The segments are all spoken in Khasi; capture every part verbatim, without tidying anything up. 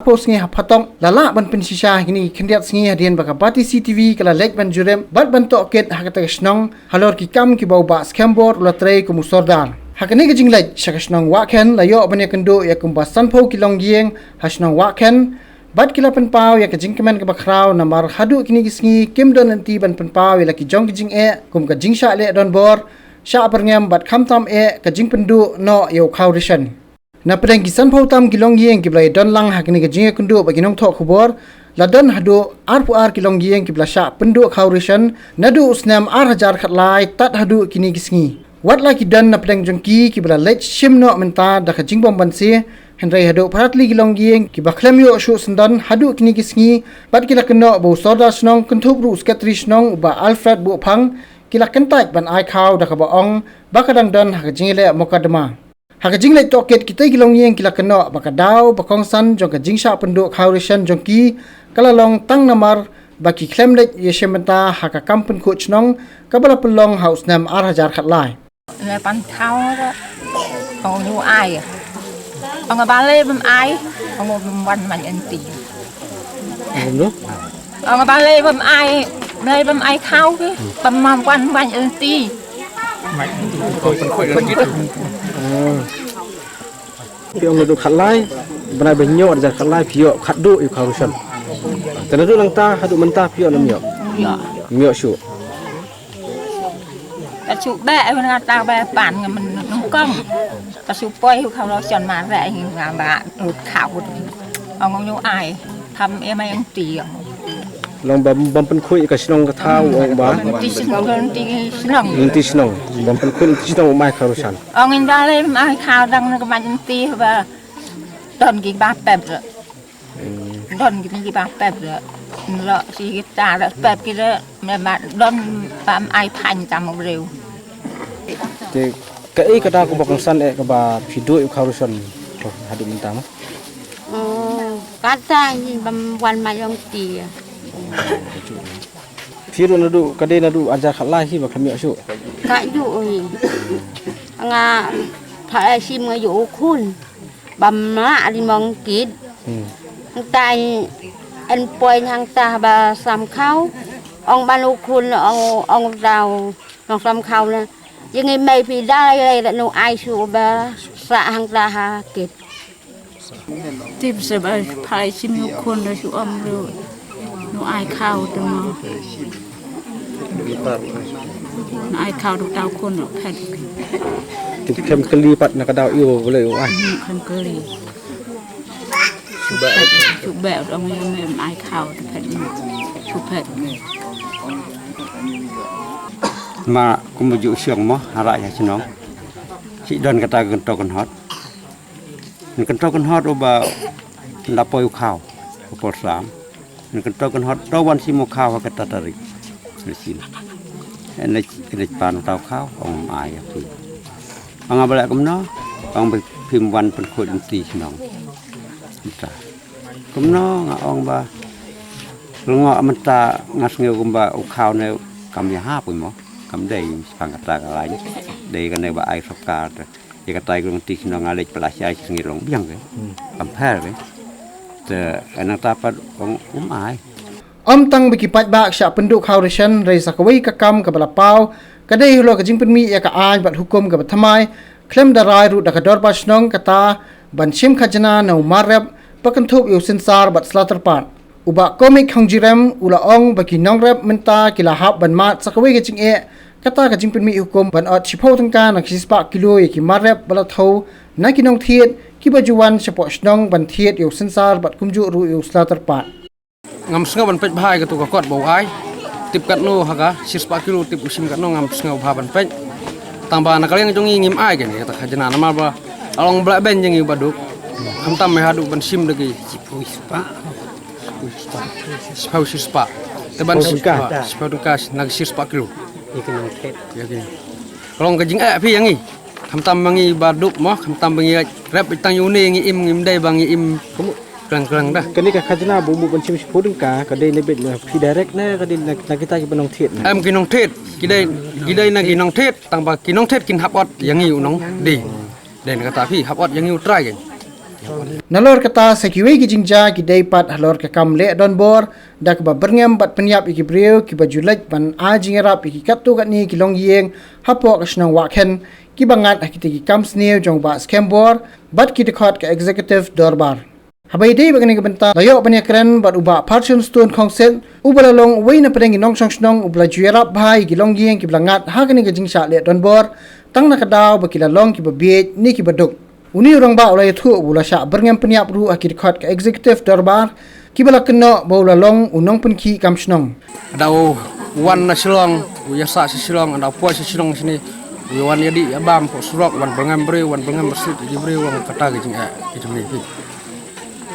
Phew sngi ha phatok la lah ban pynshisha ha kine ki khyndiat sngi hadien ba ka Batesi TV ka la leit ban jurip bad ban tohkit ha kata ka shnong halor ki kam kiba u Bah Skhem Bor u la trei kum u sordar. Ha kane ka jingleit sha ka shnong Wahkhen la ïoh ban ïakynduh ïa kumba sanphew ki longïing ha shnong Wahkhen bad ki la pynpaw ïa ka jingkmen kaba khraw namar haduh kine ki sngi kim don lynti ban pynpaw ïa la ki jong ki jingeh kum ka jingshah leh donbor, shah byrngem bad khamtam eh ka jingpynduh noh ïa u khaw ration. Na pdeng ki sanphew tam ki longïing kiba la ïadon lang ha kane ka jingïakynduh bad ki nongthoh khubor, la don haduh arphew ar ki longïing kiba la shah pynduh khaw ration naduh u snem ar hajar khatlai tad haduh kine ki sngi. Wat la ki don na pdeng jong ki kiba la leit shim noh mynta da ka jingbym banse, hynrei haduh phra tylli ki longïing kiba khlem ïoh shuh syndon haduh kine ki sngi bad ki la kynnoh ba u sordar shnong kynthup ruh u sekretari shnong u Bah Alfred Buhphang ki la kyntait ban ai khaw da kaba ong ba ka dang don ha ka jingïaleh mukotduma. Ha ka jingleit tohkit kitei ki longïing ki la kynnoh ba ka daw ba kongsan jong ka jingshah pynduh khaw ration jong ki ka la long tang namar ba ki khlem leit ïashim bynta ha ka kam pynkhuid shnong kaba la pynlong ha u snem ar hajar khatlai. Le pan thaw ra. Ong ñu ai. Ong ba le bym ai. Ong bym wan man enti. Ong ba le bym ai. Bym ai khaw ki. Bym wan man enti. Phi ong naduh khatlai, bnai ba hynñiew ar hajar khatlai phi ïoh khatduh ïa u khaw ration. Te naduh nangta haduh mynta phi ïoh ne ym ïoh? Ym ïoh shuh. Ka shu beh ïa nga ta beh pan nga myn nyngkong. Ka shu poi ïa u khaw ration ma reh ïa nga ba lut khaw. Ong ñu ai. Tham ïa ma ïa ti ong. Long ba bym pynkhuid ïa ka shnong ka thaw ong ba. Lynti shnong, lynti shnong. Lynti shnong. Bym pynkhuid lynti shnong ym ai khaw ration. Ong in da le ym ai khaw dang na ka man lynti ba. Don ki ba pep. Don ki ki ba pep. Lo si kita da pep ki da me ma don ba ym ai phan tam u breu. Te kaei kata kaba kongsan eh kaba phi duh ïa u khaw ration haduh mynta ma? Oh, kata hi bym wan ma ïong ti. Phi ruh naduh ka dei naduh ar hajar khatlai hi ba khlem ïoh shuh. Ka ïoh hi. Nga pha ai sim nga ïoh u khun. Bym lah ri mong kit. Hmm. Hangtai en poi hangta ba sam khaw. Ong ban u khun ong ong tau nong sam khaw na. Ïa ngi mei phi da lai lai da nu ai shu ba sa hangta ha kit. Tip se ba phai sim ïa u khun da shu ong ruh. Nu ai khaw tu mo. Nu ai khaw tu tau khun ruh phet. Tip khlem kylli pat na ka daw ïa u ba leh u ai. Hmm, khlem kylli. Shu phet, shu phet, ong ïa me ai khaw tu phet. Shu phet. Ma kum ju siang mo, hara ïa shnong. Chi don kata kynto kynhot. Ngan kynto kynhot uba nda poi u khaw. U por sam. Ngan kynto kynhot to wan sim u khaw ha kata tarik. Ni sim. Ene ene pan u tau khaw ong ai ïa phi. Ong ba leh kumno? Ong ba phim wan pynkhuid lynti shnong. Mynta. Kumno nga ong ba lyngngoh mynta nga sngew kumba u khaw ne kam ïahap mo. Kam dei shaphang kata ka lain. Dei kane ba ai sorkar te. Ïa kata ka lynti shnong nga leit pla shai shi sngi long biang ke. Hmm. Kam pher ke. Te nangta pat ong um ai. Ym tang ba ki paidbah ki shah pynduh khaw ration, hynrei sa kawei ka kam kaba la paw ka dei halor ka jingpynmih ïa ka aiñ bad hukum kaba thymmai khlem da rai ruh da ka dorbar shnong kata ban shim khajna na u mar rep ba kynthup ïa u synsar bad sla tyrpad. U Bah Komik Hongjiram u la ong ba ki nongrep mynta ki la hap ban mad sa kawei ka jingeh kata ka jingpynmih hukum ban ot shiphew tyngka na ka shispah kilo ïa ki mar rep ba la thew na ki nongthied kiba ju wan shapoh shnong ban thied ïa u synsar bad kumjuh ruh ïa u sla tyrpad. Ngam sngew ban peit bha ïa katu ka kot ba u ai. Tip katno ha ka shispah kilo tip u shim katno ngam sngew bha ban peit. Tang ba na ka liang jong ngi ngim ai kane kata khajna namar ba la long ba lah ban jong ngi ba duk. Khamtam me haduh ban shim da ki shiphew shispah. Shiphew shispah. Te ban shiphew tyngka. Shiphew tyngka na ka shispah kilo. Ïa ki nongthied. Ïa ki. Ka long ka jingeh phi ïa ngi. Khamtam ba ngi ba duk mo, khamtam ba ngi rep tang ïa une ngi im ngim dei ba ngi im. Klang klang dah. Kane ka khajna ba u mut ban shim shiphew tyngka ka dei na bit na phi direct ne ka dei na, na kita kiba nongthied ne? Em ki nongthied, ki dei, ki dei na ki nongthied, tang ba ki nongthied kin hap ot ïa ngi u nong dei. Dei na kata phi hap ot ïa ngi u trai kan. Nalor kata sa kiwei ki jingjia ki dei pat halor ka kam leh donbor da kaba byrngem bad pynïap ïa ki briew kiba ju leit ban ai jingïarap ïa ki katto katne ki longïing hapoh ka shnong Wahkhen kiba ngat ha kita ki kam sniew jong u Bah Skhem Bor bad ki dkhot ka Executive Dorbar. Haba ïadei bad kane ka bynta la ïoh ban ïakren bad u Bah Pharshun Stone Khongset uba la long uwei na pdeng ki nongshong shnong uba la ju ïarap bha ïa ki longïing kiba la ngat ha kane ka jingshah leh donbor tang na ka daw ba ki la long kiba bieit ne kiba duk. Une u rangbah u la ïathuh ba u la shah byrngem pynïap ruh ha ki dkhot ka Executive Dorbar kiba la kynnoh ba u la long u nongpynkhih kam shnong. Da u wan na Shillong, u ïasah sha Shillong, da u poi sha Shillong shane, u wan ïadih ïabam hapoh surok, wan byrngem briew, wan byrngem byrsit ïa ki briew, wan kata ka jingeh ka jong ngi.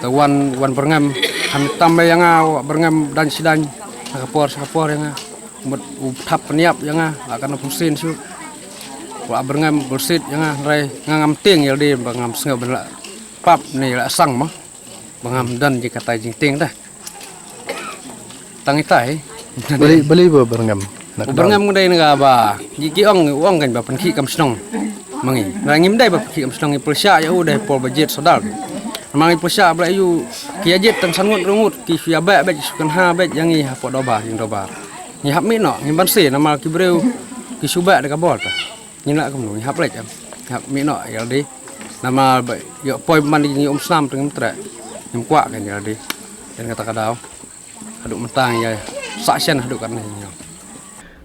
Te wan, wan byrngem, han tam ïa nga, wan byrngem dang shi dang, ha ka por sha ka por ïa nga. Mut u thap pynïap ïa nga, la ka na pumsien shu. Wan byrngem byrsit ïa nga, hynrei nga ngam tieng ïalade ba ngam sngew ban lah pap ne lah sang mo. Ba ngam don jingkata jingtieng dah. Tang itai. Balei, balei ba byrngem? Byrngem dei na ka ba ki, ki ong, ong kan ba pynkhih kam shnong. Ma ngi. Nga ngim dei ba pynkhih kam shnong, ngi pyrshah ïa u dei por ba jied sodar. Ma ngi pyrshah ba la ïa u ki ïa jied tang san ngut ruh ngut, ki shu ïa beh beh, ki shu kynha beh ïa ngi hapoh Dorbar, ïing Dorbar. Ngi hap mih noh, ngim banse namar ki briew ki shu beh da ka bor ta. Ngi lah kumno, ngi hap leit em. Ngi hap mih noh ïalade. Namar ba ïoh poi man ïa ngi um snam tang ngim treh. Ngim kwah kan ïalade. Ïa kata ka daw. Haduh mynta ngi ïa sah shen haduh katne ngi.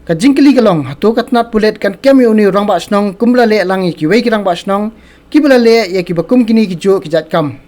Ka jingkylli ka long, hato ka tnat pulit kan kem ïa une u rangbah shnong kumba la leh lang ïa kiwei ki rangbah shnong kiba la leh ïa kiba kum kine ki juh ki jait kam.